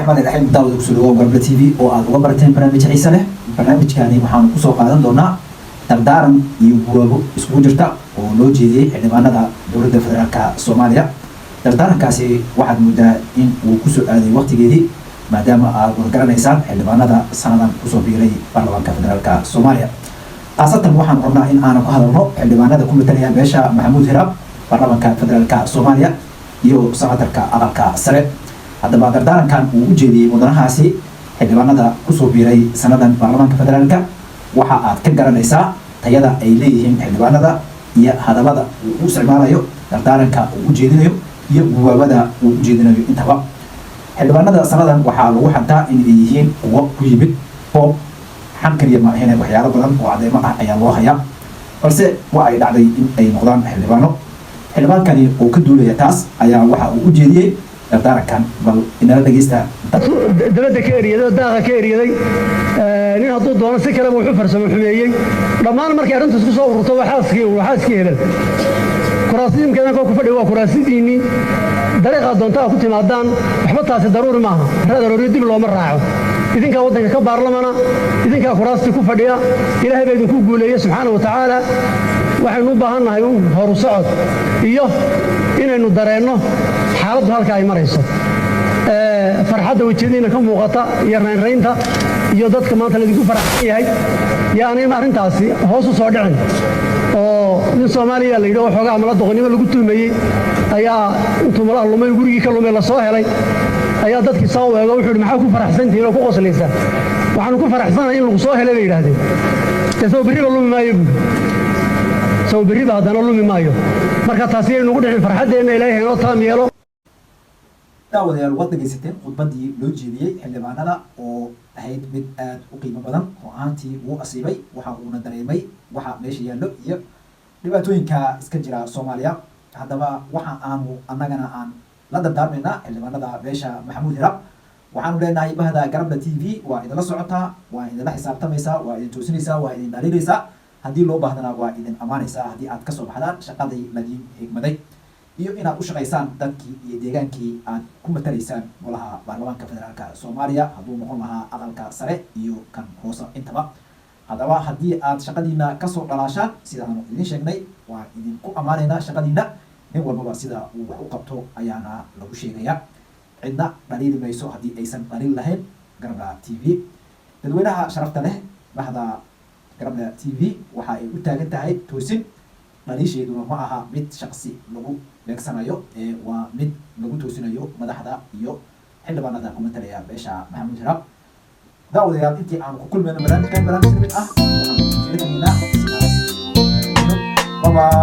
Raxmaani raxiim. Daawada, kusoo dhawow Garble TV oo aad uga barateen barnaamij xiise leh. Barnaamijkani waxaanu kusoo qaadan doonaa dardaaran iyo guwaabo iskugu jirta oo loo jeediyey xildhibaanada dowladda federaalka Soomaaliya. Dardaarankaasi waxaad moodaa in uu kusoo aaday waqtigeedii, maadaama aad wada garanaysaan xildhibaanada sanadan kusoo biiray baarlamaanka federaalka Soomaaliya. Khaasatan waxaan rabnaa in aanu ka hadalno xildhibaanada ku matalaya beesha Maxamuud Hiraab baarlamaanka federaalka Soomaaliya iyo senatarka aqalka sare. Haddaba, dardaarankan uu u jeediyey mudanahaasi xildhibaanada kusoo biiray sanadan baarlamaanka federaalka, waxa aad ka garanaysaa tayada ay leeyihiin xildhibaanada iyo hadallada uu u isticmaalayo, dardaaranka uu u jeedinayo iyo guwaabada uu u jeedinayo intaba. Xildhibaanada sanadan waxaa lagu xantaa in ay yihiin kuwo ku yimid boob. Xan kaliya ma ahine, waxyaalo badan oo cadeymo ah ayaa loo hayaa, balse waa ay dhacday in ay noqdaan xildhibaano. Xildhibaankani oo ka duulaya taas ayaa waxa uu u jeediyey dardaarankan. Bal inala dhegeysta. Dabadda ka eryaday oo daaqa ka eryaday, nin hadduu doono si kaleba wuxuu farsamo xumeeyey. Dhammaan markay arrintu isku soo ururto, waa xaaskii hebel. Kuraasiimkeedan koo ku fadhiya waa kuraasidiinnii. Dariiqaad doonta ku timaadaan, waxba taasi daruuri maaha. Raad arooriyo dib looma raaco. Idinkaa waddanka ka baarlamana, idinkaa kuraastii ku fadhiya. Ilaahay baa idinku guuleeye, subxaana wa tacaala. Waxaynu u baahan nahay horu socod iyo inaynu dareenno xaaladdu halka ay marayso. Farxadda wejiyadiina ka muuqata iyo raynraynta iyo dadka maanta laydinku faraxsan yahay, yaanay arrintaasi hoos u soo dhicin. Oo nin Soomaaliya la yidhi oo xoogaa mala doqonnimo lagu tuhmayey ayaa intuu malaha lumay, gurigii ka lumay, la soo helay, ayaa dadkii soo weego. Wuxuu yidhi, "Maxaa ku faraxsantihiin oo ku qoslaysaa?" "Waxaanu ku faraxsanahay in lagu soo helay," bay yidhaahdeen. "Dee sow berriba lumi maayo," buuri. "Sow berriba haddana lumi maayo." Marka taasi yaynugu dhicin. Farxaddeenna Ilaahay haynoo taam yeelo. Daawadayaal, waad dhegaysateen khudbaddii loo jeediyey xildhibaanada oo ahayd mid aada u qiimo badan oo ahaantii wuu asiibay. Waxa uuna dareemay waxa meesha yaallo iyo dhibaatooyinka iska jira Soomaaliya. Haddaba, waxa aanu annagana aan la dardaarmaynaa xildhibaanada beesha Maxamuud Hiraab. Waxaanu leenahay, bahda Garabla TV waa idinla socotaa, waa idinla xisaabtamaysaa, waa idin toosinaysaa, waa idin dhaliilaysaa, haddii loo baahdana waa idin ammaanaysaa, haddii aad kasoo baxdaan shaqadii ladiin higmaday iyo inaad u shaqaysaan dadkii iyo deegaankii aad ku matalaysaan golaha baarlamaanka federaalka Soomaaliya, hadduu noqon lahaa aqalka sare iyo kan hoose intaba. Haddaba, haddii aad shaqadiina kasoo dhalaashaan sidaanu idin sheegnay, waan idinku ammaanaynaa shaqadiina. Nin walbaba sida uu wax u qabto ayaana lagu sheegayaa. Cidna dhaliili mayso haddii aysan dhaliil lahayn Garabla TV. Dadweynaha sharafta leh, bahda Garabla TV waxa ay u taagan tahay toosin. Dhaliisheeduna ma aha mid shaqsi lagu beegsanayo, ee waa mid lagu toosinayo madaxda iyo xildhibaanada ku matalaya beesha Maxamuud Hiraab. Daawadayaal, intii aanu ku kulmayno barnaamijkan barnaamij mid ah, waxaan iskaga tegaynaa sidaas iyo bye bye.